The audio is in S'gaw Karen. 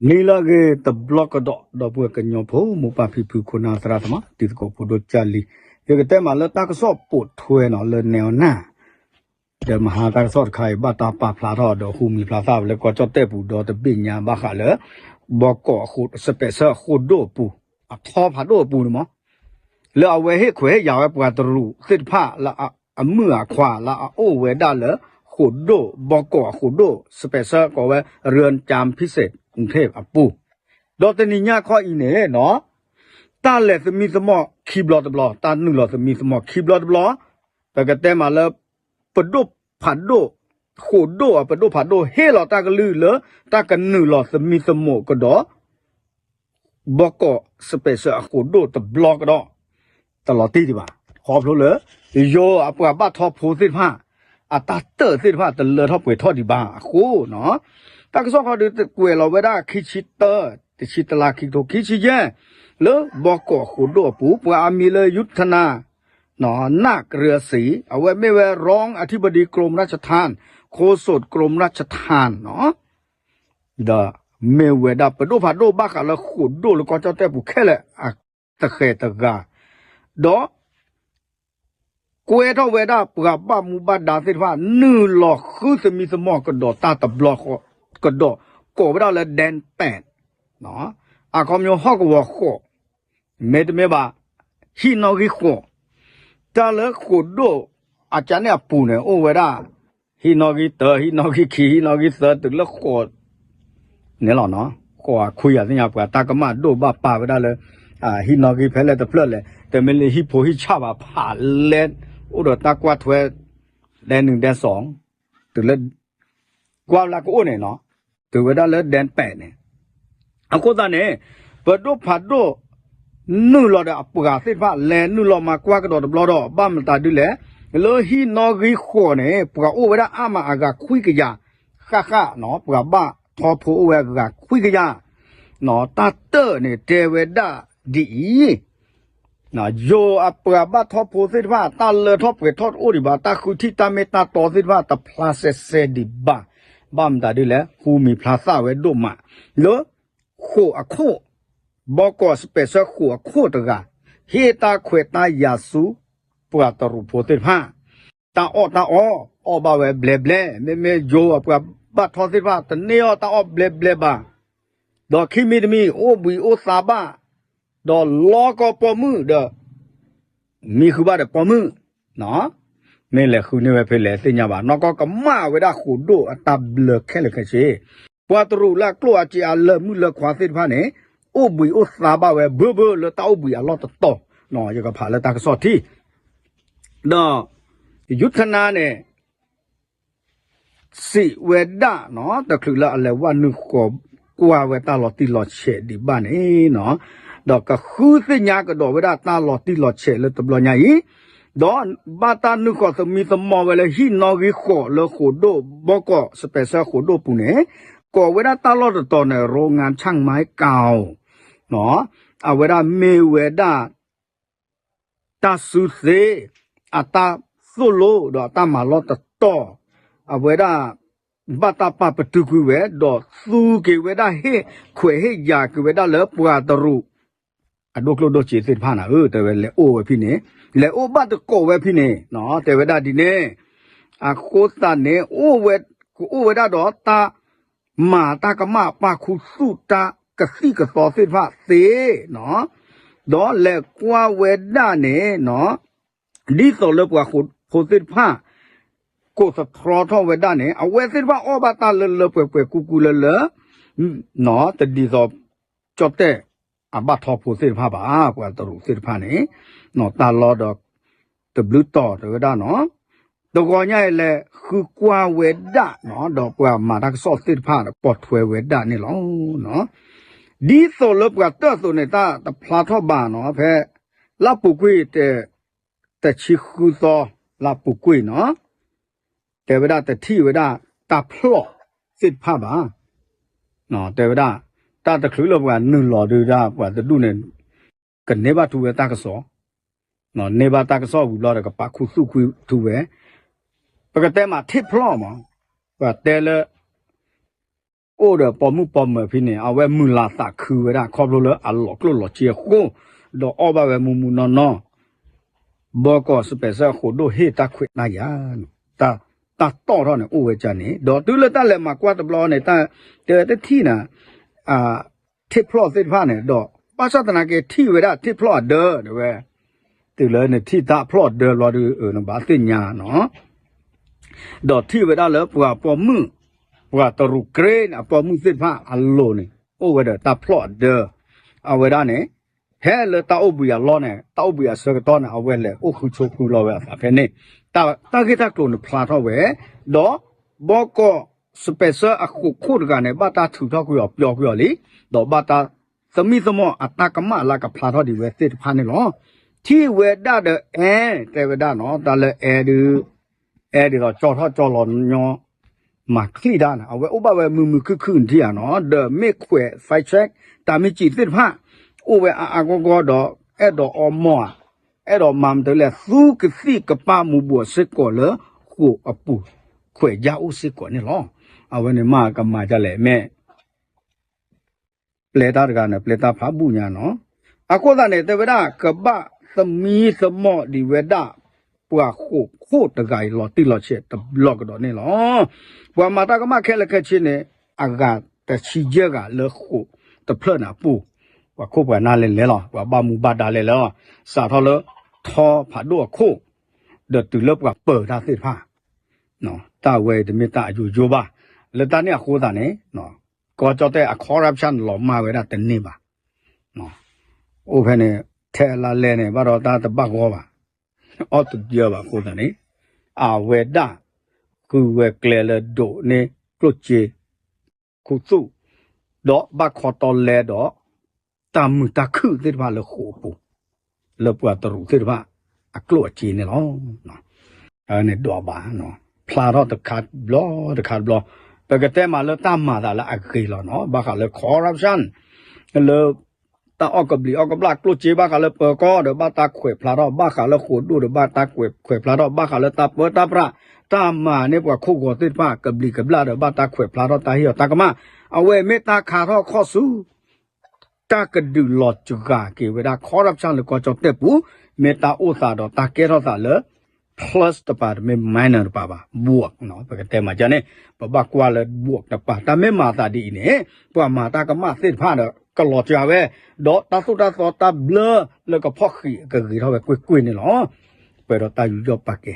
နံၤလၢအဂ့ၤတဘျီကဒီး ဒီပုၢ်ဝဲၢ်ကညီဖိ မိၢ်ပၢ်ဖံဖု ခိၣ်နၢ်သရၣ်သမါ တံၤသကိးဖိဒိၣ်ကၢ်လံၤ, ယကတဲမးလၢတၢ်ကစီၣ်ပိာ်ထွဲနီၤ လၢနဲအီၤနၢ် ဒီးမဟါတၢ်ကစီၣ်တခါအံၤ ဘၣ်တၢ်ပာ်ဖျါထီၣ်ဒီး ဟူမံၤဖျါသၣ်ဝဲလၢကီၢ်ကၠီၣ်တဲၣ်ပူၤ ဒီးတဘ့ၣ်ညါဘၣ်ဃးလၢ ဘီကီး special အဃိဒိၣ်အပူၤ, အထီဖးဒိၣ်အပူၤန့ၣ်မး, လၢအဝဲဟ့ၣ်ခွဲးဟ့ၣ်ယာ်ဝဲပှၤတရူးသ့ၣ်တဖၣ်လၢအမုၣ်အခွါလၢအအိၣ်ဝဲဒၣ်လၢ ဃိးဒိၣ် ဘီကီးအဃိးဒိၣ် special ကိးဝဲ ရၢၢ်ကၠၢမ်ဖံစ့ၣ် ကရုၢ်ထ့ၣ်အပူၤ, ဒီးတနံၤညါခီအံၤန့ၣ်နီၤ တၢ်လဲၤသမံသမိးခံဘျီတဘျီ, တၢ်နုာ်လီၤသမံသမိးခံဘျီတဘျီ, ပကတဲမးလၢ ပဒိၣ်ဖးဒိၣ်, ဃိးဒိၣ်အပဒိၣ်ဖးဒိၣ် ဟ့ၣ်လီၤတၢ်ကလုၢ်လၢ တၢ်ကနုာ်လီၤသမံသမိးကဒီး ဘီကီး special အဃိးဒိၣ်တဘျီကဒီး, တလီၤတံၢ်ဒံးဘၣ်, ခီဖျိလၢ ယိၤအပှၤဘၣ်ထီဖိသ့ၣ်တဖၣ် အတၢ်တၢၢ်သ့ၣ်တဖၣ်တလၢထီၣ်ပှဲၤထီၣ်ဒံးဘၣ်အဃိနီၤ, တၢ်ကစီၣ်ခီဒုးကွဲးလီၤဝဲဒၣ်ခံဆံတၢ, တဆံတလါခံကထိခံဆံယဲၢ်, လၢဘီကီးအဃိးဒိၣ်အပူၤ ပှၤအမံၤလၢ ယုၢ်ထနၤ နၢ်ကရၢစံ, အဝဲမ့ၢ်ဝဲ รองอธิบดีกรมราชทัณฑ์ โฆษกกรมราชทัณฑ์နီၤ, ဒီးမ့ၢ်ဝဲဒၣ်ပဒိၣ်ဖးဒိၣ်ဘၣ်ဃးလၢဃိးဒိၣ်လၢကီၢ်ကၠီၣ်တဲၣ်ပူၤခဲလၢာ်အတဃဲၤတဂၤ, ဒီး ကွဲထီၣ်ဝဲဒၣ်ပှၤဘၣ်မူဘၣ်ဒါသ့ၣ်တဖၣ် နုာ်လီၤဃုသမံသမိးကဒီးတၢ်တဘျီဃီ, ကဒီး ကိးဝဲဒၣ်လၢ ဒဲၣ်ပဲၣ်, အခီပညီဟီၣ်ကဝီၤဃိး, မ့တမ့ၢ်ဘၣ် ဟံၣ်နီၣ်ဂံၢ်ဃိး, တၢ်လၢဃိးဒိၣ်အကါန့ၣ်အပူၤန့ၣ် အိၣ်ဝဲဒၣ် ဟံၣ်နီၣ်ဂံၢ်တၢ, ဟံၣ်နီၣ်ဂံၢ်ခံ, ဟံၣ်နီၣ်ဂံၢ်သၢ တုၤလၢဃိး န့ၣ်လီၤနီၤ, ဃိးအခွံယၤသ့ၣ်ညါ ပှၤတၢ်ကမၣ်ဒိၣ်ဘၣ်ပာ်ဝဲဒၣ်လၢ ဟံၣ်နီၣ်ဂံၢ်ဖဲလဲၣ်တဖျၢၣ်လဲၣ်, တမ့ၢ်လၢဟံၣ်ဖိဟံၣ်ဆၣ်ဘၣ် ဖးလဲၣ်, အိၣ်ဒီးတၢ်ကွၢ်ထွဲ ဒဲၣ်နုၣ်ဒဲၣ်စီၤ, တုၤလၢ ကွၢ်လၢကအိၣ်န့ၣ်နီၤ, တုၤဝဲဒၣ်လၢ ဒဲၣ်ပဲၣ်န့ၣ်, အဃိသတးန့ၣ် ပဒိၣ်ဖးဒိၣ် နုာ်လီၤဒီးအပှၤသ့ၣ်တဖၣ် လဲၤနုာ်လီၤမၤကွၢ်ကဒီးတဘျီဒီး ဘၣ်မတၤဒ်လဲၣ်, လၢဟံၣ်နီၣ်ဂံၢ်ဃိးန့ၣ် ပှၤအိၣ်ဝဲဒၣ်အါမးအဂၤခွံကယၤ, ဃၣ်ဃၣ်နီၤ, ပှၤဘၣ်ထီဖိအိၣ်ဝဲအဂၤခွံကယၤ, တၢ်တၢၢ်န့ၣ်တဲဝဲဒၣ်ဒ်အံၤ ယိၤအပှၤဘၣ်ထီဖိသ့ၣ်တဖၣ် တၢ်လၢထီၣ်ပှဲၤထီၣ်တအိၣ်ဒံးဘၣ်, တၢ်ဃုထံၣ်တၢ်မ့ၢ်တၢ်တီသ့ၣ်တဖၣ် တဖျါစဲစဲဒံးဘၣ်, ဘၣ်မတၤဒ်လဲၣ်, ဟူမံၤဖျါသၣ်ဝဲဒိၣ်မး, လၢ ဃိးအခိၣ်, ဘီကီး special ဃိးအခိၣ်တဂၤ, ဟ့ၣ်တၢ်ခွဲးတၢ်ယာ်ဆူ ပှၤတရူးဖိသ့ၣ်တဖၣ်, တၢ်အီၣ်တၢ်အီ, အီၣ်ဘၣ်ဝဲဘျဲဘျဲ, မ့မ့ၢ်ယိၤအပှၤဘၣ်ထီသ့ၣ်တဖၣ် တန့ၢ်အီၣ်တၢ်အီၣ်ဘျဲဘျဲဘၣ်, ဒီးခံမံၤတမံၤ အိၣ်ဘှံးအိၣ်သါဘၣ်, ဒီးလီကီၢ်ပိာ်မုၣ်ဒီး မံဃုာ်ဘၣ်ဒီးပိာ်မုၣ်, မ့ၢ်လဲၤဃုန့ၢ်ဝဲဖဲလဲၣ်သ့ၣ်ညါဘၣ်, နီၢ်ကီၢ်ကမၣ်ဝဲဒၣ်ဃိးဒိၣ်အတၢ်ဘျၢခဲလၢာ်ခဲဆ့, ပှၤတရူးလၢအကျိၣ်အစ့အလၢာ်မုၣ်လၢခွါသ့ၣ်တဖၣ်န့ၣ် အိၣ်ဘှံးအိၣ်သါဘၣ်ဝဲ ဘၢဘၢလၢတၢ်အိၣ်ဘှံးအလီၢ်တတီၤ, ယကဖးလၢတၢ်ကစီၣ်ထံ ဒီး ယုၢ်ထနၤန့ၣ် စံးဝဲဒၣ်နီၤ တချုးလၢအလဲၤဝဲနုာ်ဃီၤကွၢ်ဝဲတၢ်လီၤတံၢ်လီၤဆဲးဒံးဘၣ်န့ၣ်နီၤ, ဒီးကဃုသ့ၣ်ညါကဒီးဝဲဒၣ်တၢ်လီၤတံၢ်လီၤဆဲးလၢတဘျီညါအံၤ, ဒီးဘၣ်တၢ်နုာ်ဃီၤသမံသမိးဝဲလၢဟံၣ်နီၣ်ဂံၢ်ဃိးလၢဃိးဒိၣ်ဘီကီး special ဃိးဒိၣ်ပူၤန့ၣ်, ကိးဝဲဒၣ်တၢ်လီၢ်တတီၤန့ၣ် โรงงานช่างไม้เก่า နီၤ, အဝဲဒၣ်မ့ၢ်ဝဲဒၣ် တၢ်စုသ့ အတၢ်သိၣ်လိဒီးအတၢ်မၤလီၢ်တတီၤ, အဝဲဒၣ် ဘၣ်တၢ်ပာ်ပတုာ်ကွံာ်ဝဲ ဒီးသူက့ၤဝဲဒၣ်ဟ့ၣ်ခွဲးဟ့ၣ်ယာ်က့ၤဝဲဒၣ်လၢပှၤတရူး အဒိၣ်ကျိၣ်ဒိၣ်စ့သ့ၣ်တဖၣ်န့ၣ်ဧၢ, တဲဝဲလဲၤအိၣ်ဝဲဖဲန့ၣ်, လဲၤအိၣ်ဘၣ်တကိးဝဲဖဲန့ၣ်နီၤ, တဲဝဲဒၣ်ဒ်န့ၣ်, အဃိသတးန့ၣ် အိၣ်ဝဲ ကအိၣ်ဝဲဒၣ်ဒီးတၢ် မၤတၢ်ကမၣ်ပာ်ခူသူၣ်တၢ်ကသံၣ်ကသီသ့ၣ်တဖၣ်သ့နီၤ, ဒီးလဲၤကွၢ်ဝဲဒၣ်န့ၣ်နီၤ, ဒ်သိးလၢပှၤဃိာ်ဖိသ့ၣ်တဖၣ် ကိးသတြီထီၣ်ဝဲဒၣ်န့ၣ် အဝဲသ့ၣ်တဖၣ်အီၣ်ဘၣ်တၢ်လၢလၢပှဲၤပှဲၤကူကူလၢလၢ တဒ်သိး ကၠီၣ်တဲၣ်အဘၣ်ထီဖိသ့ၣ်တဖၣ်ဘၣ်, ပှၤတရူးသ့ၣ်တဖၣ်န့ၣ် တၢ်လီၢ်ဒီး တဘျုးတီၤတဲဝဲဒၣ်နီၤ, တဂီၤညါအံၤလဲၤဃုကွၢ်ဝဲဒၣ်နီၤ, ဒီးပှၤမၤတၢ်ကစီၣ်သ့ၣ်တဖၣ်ဒီးပိာ်ထွဲဝဲဒၣ်န့ၣ်လီၤ. ဒ်သိးလၢပှၤတၢၢ်အသိးန့ၣ် တၢ်တဖျါထီၣ်ဘၣ်နီၤ, ဖဲ လၢပူၤကွံာ် တဆံဃုသီ လၢပူၤကွံာ်နီၤ, တဲဝဲဒၣ်တထံၣ်ဝဲဒၣ်တၢ်ဖျီၣ်သ့ၣ်တဖၣ်ဘၣ်, တဲဝဲဒၣ် တၢ်တချုးလၢပှၤနုာ်လီၤဒုးဒၣ်ပှၤတဒူၣ်န့ၣ် ကန့ၢ်ဘၣ်ထူဝဲတၢ်ကစီၣ်, န့ၢ်ဘၣ်တၢ်ကစီၣ်ဝံၤဘျီဒီးကပာ်ခူသူၣ်ကွံာ်ထူဝဲ, ပကတဲမးထံၣ်ဖျီၣ်မး, ပှၤတဲလၢ အိၣ်ဒီးပိာ်မုၣ်ပိာ်မၢၤဖဲန့ၣ် အဝဲမုၢ်လၢ်သးခုဝဲဒၣ် ခီဖျိလၢအလီၤကျိၣ်လီၤစ့အဃိ, ဒီးအီၣ်ဘၣ်ဝဲမူးမူးနီၢ်နီၢ်, ဘီကီၢ်စပဲးစၢၣ်အဃိးဒိၣ်ဟ့ၣ်တၢ်ခွဲးတၢ်ယာ်, တၢ်တီၣ်ထီၣ်န့ၣ်အိၣ်ဝဲဒ်န့ၣ်, ဒီးတုၤလၢတၢ်လဲၤမၤကွၢ်တဘျီန့ၣ် တဲတထံၣ်န့ၣ် ထံၣ်ဖျီၣ်သ့ၣ်တဖၣ်န့ၣ်ဒီး ဘၣ်ဆၣ်သနာ်က့ထံၣ်ဝဲဒၣ်ထံၣ်ဖျီၣ်အဒၢတဲဝဲ, တုၤလၢနထံၣ်တၢ်ဖျီၣ်အဒၢဘျီဒီး နဘၣ်သ့ၣ်ညါနီၤ, ဒီးထံၣ်ဝဲဒၣ်လၢပှၤပိာ်မုၣ်, ပှၤတရူးကြ့န့ၣ် အပိာ်မုၣ်သ့ၣ်တဖၣ်အလိၤန့ၣ် အိၣ်ဝဲဒီးတၢ်ဖျီၣ်အဒၢ, အဝဲဒၣ်န့ၣ် ဖဲလၢတၢ်အိၣ်ဘှံးအလီၢ်န့ၣ် တၢ်အိၣ်ဘှံးအဆၢကတီၢ်န့ၣ် အဝဲလဲၤအိၣ်ဃုဆိဃုလီၤဝဲအသးဖဲန့ၣ်, တၢ်ဂ့ၢ်တၢ်ကျိၤန့ၣ်ဖျါထီၣ်ဝဲ, ဒီးဘီကီၢ်စပဲးစၢၣ်အဃိးခိၣ်တဂၤန့ၣ် ဘၣ်တၢ်ထုးထီၣ်ကွံာ်အီၤပျီကွံာ်အီၤလံ, ဒီးဘၣ်တၢ်သမံသမိးအတၢ်ကမၣ်လၢကဖျါထီၣ်ဒံးဝဲသ့ၣ်တဖၣ်န့ၣ်လီၤ. ထံၣ်ဝဲဒၣ်ဒီးအဲၣ်တဲဝဲဒၣ်နီၤ, တၢ်လၢအဲၣ်ဒုး အဲၣ်ဒ်သိးကၠီထီၣ်ကၠီလီၤညီ မၤချံၣ်တၢ်န့ၣ် အဝဲအိၣ်ဘၣ်ဝဲမုာ်မုာ်ခုၣ်ခုၣ်နထံၣ်ဧါနီၤ, ဒီးမ့ၢ်ခွဲး fact check တၢ်မ့ၢ်စံးသ့ၣ်တဖၣ် အိၣ်ဝဲအါအါဂီၢ်ဂီၢ်ဒီး အဲၣ်ဒိးအီမီၢ်ဧါ, အဲၣ်ဒိးမၤမတၤလဲၣ် သူကသံၣ်ကပၢ်မူးဘှီးစ့ၢ်ကီးလၢဃိးအပူၤ ခွဲးယၢ်အိၣ်စ့ၢ်ကီးန့ၣ်လီၤ. အဝဲန့ၣ်မ့ၢ်ကမၤဒ်လဲၣ်မ့ၢ် ပျဲတၢ်တဂၤန့ၣ် ပျဲတၢ်ဖးဘူၣ်ညါနီၤ. အဃိသတးန့ၣ် တဲဝဲဒၣ် ကဘၣ်သမံသမိးဒံးဝဲဒၣ် ပှၤဃိးခိၣ်တဂၤအံၤလီၤတံၢ်လီၤဆဲးတဘျီကဒီးန့ၣ်လီၤ. ပှၤမၤတၢ်ကမၣ်ခဲလၢာ်ခဲဆ့န့ၣ် အဂၤတဆံယဲၢ်ဂၤလၢဃိးတဖျၢၣ်န့ၣ်အပူၤ, ပှၤခိၣ်ပှၤနၢ်လဲၤလဲၤလီၤ, ပှၤဘၣ်မူဘၣ်ဒါလဲၤလဲၤလီၤ, စးထီၣ်လၢထီဖးဒိၣ်အခိၣ် ဒီးတုၤလၢပှၤပၢၤတၢ်သ့ၣ်တဖၣ် တၢ်ဝဲအံၤတမ့ၢ်တၢ်အယိယိဘၣ်. လၢတၢ်န့ၣ်အဃိသတးန့ၣ် ကီၢ်ကၠီၣ်တဲၣ်အ corruption လီၤမၢ်ဝဲဒၣ်တန့ၢ်ဘၣ်. အိၣ်ဖဲန့ၣ် ထဲလါလဲန့ၣ် ဘၣ်ဒီးတၢ်တဘၣ်ဂီၢ်ဘၣ်, အီၣ်တယၢဘၣ်အဃိသတးန့ၣ် အဝဲဒၣ် ဃုဝဲကျဲလၢဒိးန့ၢ်ကျိၣ်စ့ ခူသူၣ်, ဒီးဘၣ်ခီတီလဲဒီး တၢ်မုာ်တၢ်ခုၣ်သ့ၣ်တဖၣ်လၢဃိးအပူၤ လၢပှၤတရူးသ့ၣ်တဖၣ် အကျိၣ်အစ့န့ၣ်လီၤ. န့ၣ်ဒွးဘၣ် ဖျါထီၣ်တခါတဘျီတခါတဘျီ, ပကတဲမးလၢတၢ်မၤသးလၢအဂ့ၤလီၤနီၤ, ဘၣ်ဃးလၢ corruption လၢ တၢ်အီၣ်ကဘျံးအီၣ်ကဘျၣ်ကျိၣ်စ့ ဘၣ်ဃးလၢပၢၤကီၢ်ဒီးဘၣ်တၢ်ခွဲးဖျါထီၣ်, ဘၣ်ဃးလၢဃိးဒိၣ်ဒီးဘၣ်တၢ်ခွဲးဖျါထီၣ်, ဘၣ်ဃးလၢတၢ်ပၢတၢ်ပြး တၢ်မၤန့ၢ်ပှၤခိၣ်ဂီၤသ့ၣ်တဖၣ် ကဘျံးကဘျၣ်ဒီးဘၣ်တၢ်ခွဲးဖျါထီၣ် တၢ်ဟ့ၣ်အီၤတၢ်ကမၣ်, အဝဲမ့ၢ်တၢ်ခါထီၣ်ခီၣ်ဆူ တၢ်ကဒုးလီၤစှၤက့ၤဝဲဒၣ် corruption လၢကီၢ်ကၠီၣ်တဲၣ်ပူၤ, မ့ၢ်တၢ်အိၣ်သးဒီးတၢ်ကဲထီၣ်သးလၢ plus တပၤ တမ့ၢ် minus တပၤဘၣ်, ဘှီး ပကတဲမးန့ၣ် ပဘၣ်ကွၢ်လၢဘှီးတပၤ, တၢ်မ့ၢ်မၤသးဒ်အံၤန့ၣ် ပှၤမၤတၢ်ကမၣ်သ့ၣ်တဖၣ်ဒီး ကလီၤစှၤဝဲ, ဒီးတၢ်သိၣ်တၢ်သီတၢ်ဘျၢလၢကဖီၣ်ဃံးကဂ့ၤထီၣ်ဝဲကွ့ၢ်ကွ့ၢ်န့ၣ်လီၤ. ပှဲၤဒီးတၢ်ယူးယီၣ်ပာ်ကဲ